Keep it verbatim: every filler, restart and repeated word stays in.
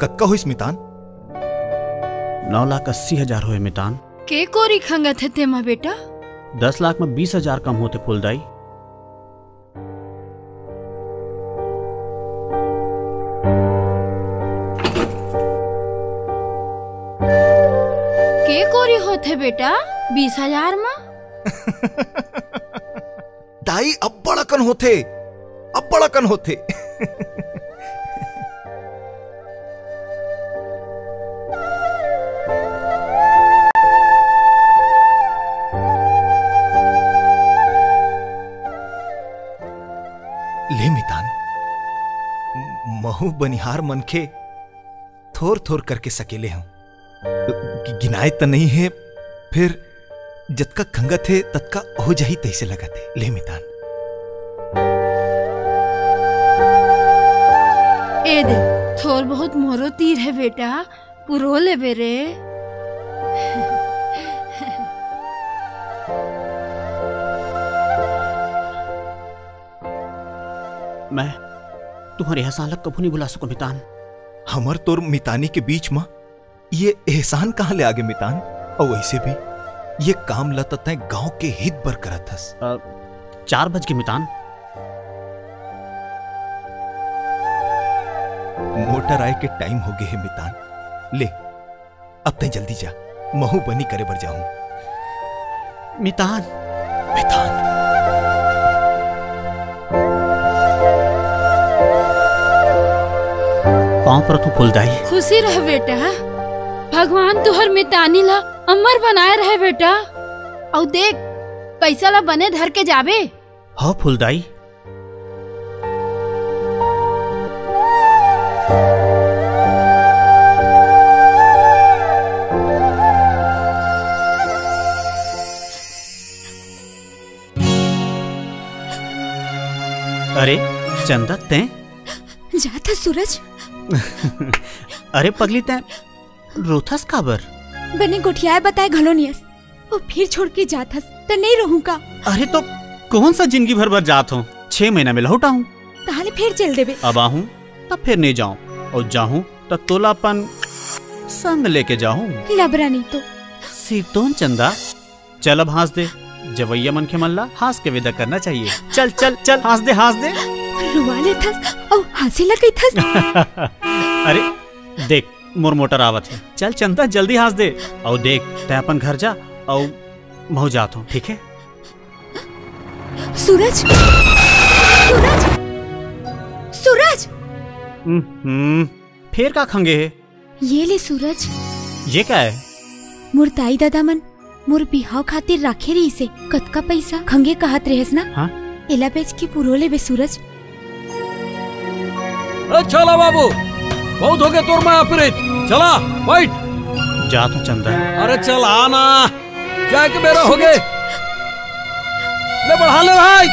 कतका होइस मितान? नौ लाख अस्सी हजार होए मितान। के कोरी खंगत हे तेमा बेटा? दस लाख में बीस हजार कम होथे फूलदाई। के कोरी होथे बेटा, बीस हजार म? दाई, अब्बड़ अकन होथे, अब्बड़ अकन होथे। ले मितान, महू बनिहार मनखे थोर थोर करके सकेले हूँ। गि-, गिनाय त नइ हे, फेर जतका खंगत हे, ततका हो जाही तइसे लगत हे। ले मितान। ए दे, थोर बहुत मोरो तीर हे बेटा, पुरो लेबे रे। मैं तुम्हर एहसान ला कभू नइ भुला सकूं मितान। हमर तोर मितानी के बीच म ये एहसान कहाँ ले आगे मितान? अउ वइसे भी ये काम ला त तैं गांव के हित बर करत हस। अ, चार बज गे मितान। मोटर आए के टाइम हो गे हे मितान। ले, अब तैं जल्दी जा, महू बनी करे बर जाहूं। मितान। मितान। पाँव परत हूँ फूलदाई। खुशी रह बेटा, भगवान तुहर मितानी ला अमर बनाए रहे बेटा। अउ देख, पैसा ला बने धर के जाबे। हव फूलदाई। अरे चंदा, तैं? जात हस सूरज। अरे पगली, तैं रोथस काबर? बने गोठियाए बताए घलो नइ हस। अउ फेर छोड़ के जात हस, त नइ रहूं का? अरे तो कौन सा जिंदगी भर बर जात हूँ, छह महीना में लौट आहूं। ताहले फेर चल देबे। अब आहूं, तब फेर नइ जाऊं, अउ जाहूं, त तोला अपन संग लेके जाहूं। लबरा नहीं तो। सिरतोन चंदा, चल अब हाँस दे। जवइया मनखे मन ला हाँस के विदा करना चाहिए। चल, चल, चल, हाँस दे, हाँस दे। रुआ लेथस अउ हाँसे ला कहिथस। अरे देख, मोर मोटर आवत हे। चल चंदा, जल्दी हाँस दे। अउ देख, तैं अपन घर जा, अउ महू जात हूँ, ठीक है? सूरज, सूरज, सूरज। हम्म, फेर का खंगे हे? ये ले सूरज। ये का हे? मोर दाई ददा मन मोर बिहाव खातिर राखे रहिसे। कतका पैसा खंगे कहत रहेस ना? हाँ? एला बेच के पुरो लेबे सूरज। ए, चला बाबू, बहुत होगे तोर माया प्रीत। चला, बैठ। जात हूँ चंदा। अरे चला ना, जाए के बेरा होगे। ले बढ़ा ले भाई।